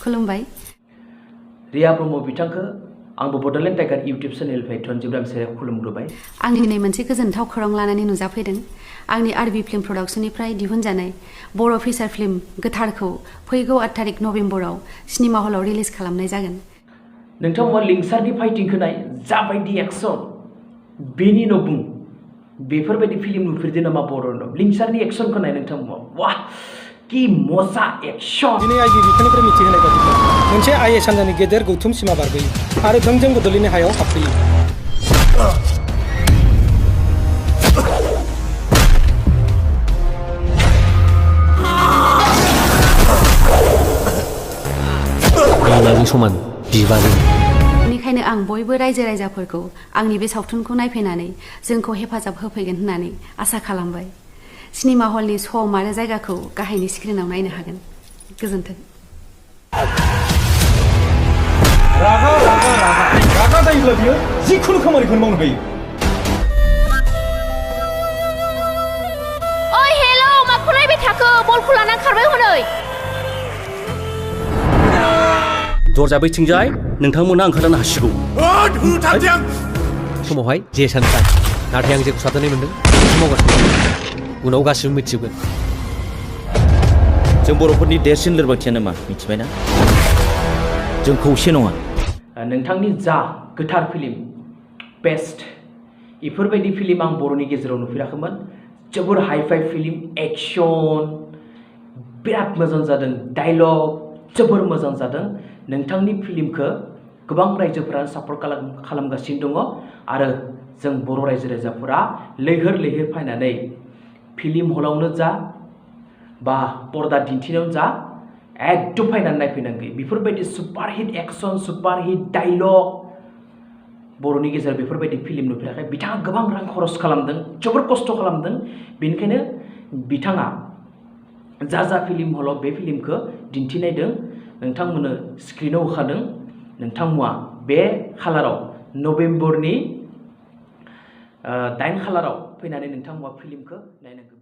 खुलुमबाय रिया ब्रह्म बिथांखौ आंबो बडलेण्ड टाइगार इउट्यूब चेनेलनिफ्राय धनजिब खुलुमग्रोबाय आं दिनै मोनसे गोजोनथाव खौरां लानानै नुजाफैदों आंनि आरबि फिल्म प्रडाक्शननिफ्राय दिहुनजानाय बर' फिचार फिल्म गोथारखौ फैगौ 8 तारिख नभेम्बराव सिनेमा हलाव रिलिज खालामनाय जागोन नोंथांमोना लिंसारनि फाइटिंखौ नाय जाबायदि एक्शन बेनि न' बुं बेफोरबायदि फिल्म नुफेरदों नामा बर'नाव लिंसारनि एक्शनखौ नाय नोंथांमोना वाह कि मजा एक्शन दिनै आइबि बिफाननिफ्राय मिथिहोनाय बायदिब्ला मोनसे आइएस हान्जानि गेदेर गौथुम सिमा बारबोयो आरो थोंजों बड'लेण्डनि हायाव हाबफैयो समान बिबाजै बेनिखायनो आं बयबो रायजो राजाफोरखौ आंनि बे सावथुनखौ नायफैनानै जोंखौ हेफाजाब होफैगोन होननानै आसा खालामबाय सिनेमा हलनि सम आरो जायगाखौ गाहायनि स्क्रिनाव नायनो हागोन गोजोन्थों रागा जायोब्ला बियो जिखुनु खामानिखौनो मावनो हायो ओइ हेलौ माखौ नायबाय थाखो बलखौ लानानै खारबाय हनै दरजा बैथिंजाय नोंथांमोना ओंखारनो हासिगौ समावहाय जे सानखाय नाथाय आं जेखौ साननानै मोनदों मावगासिनो उनाव गासिबो मिथिजोबगोन जों बर'फोरनि देरसिन लोरबांथियानो मा मिथिबायना जों खौसे नङा नोंथांनि जा गोथार फिल्म बेस्ट इफोरबायदि फिल्म आं बर'नि गेजेराव नुफेराखैमोन जोबोर हाइफाइ फिल्म एक्शन बिराद मोजां जादों डायलग जोबोर मोजां जादों नोंथांनि फिल्मखौ गोबां रायजोफोरा सापर्ट खालामगासिनो दङ आरो जों बर' रायजो राजाफोरा लैहोर लैहोर फैनानै फिल्म हलावनो जा बा पर्दा दिन्थिनायावनो जा एकदम फैनानै नायफैनांगौ बेफोरबायदि सुपारहिट एक्शन सुपारहिट डायलग बर'नि गेजेराव बेफोरबायदि फिल्म नुफेराखै बिथाङा गोबां रां खरस खालामदों जोबोर खस्थ' खालामदों बेनिखायनो बिथाङा जा फिल्म हलाव बे फिल्मखौ दिन्थिनायदों नोंथांमोननो स्क्रिनाव होखादों नोंथांमोना बे खालाराव नभेम्बरनि 8 खालाराव फैनानै नोंथांमोना फिल्मखौ नायनांगौ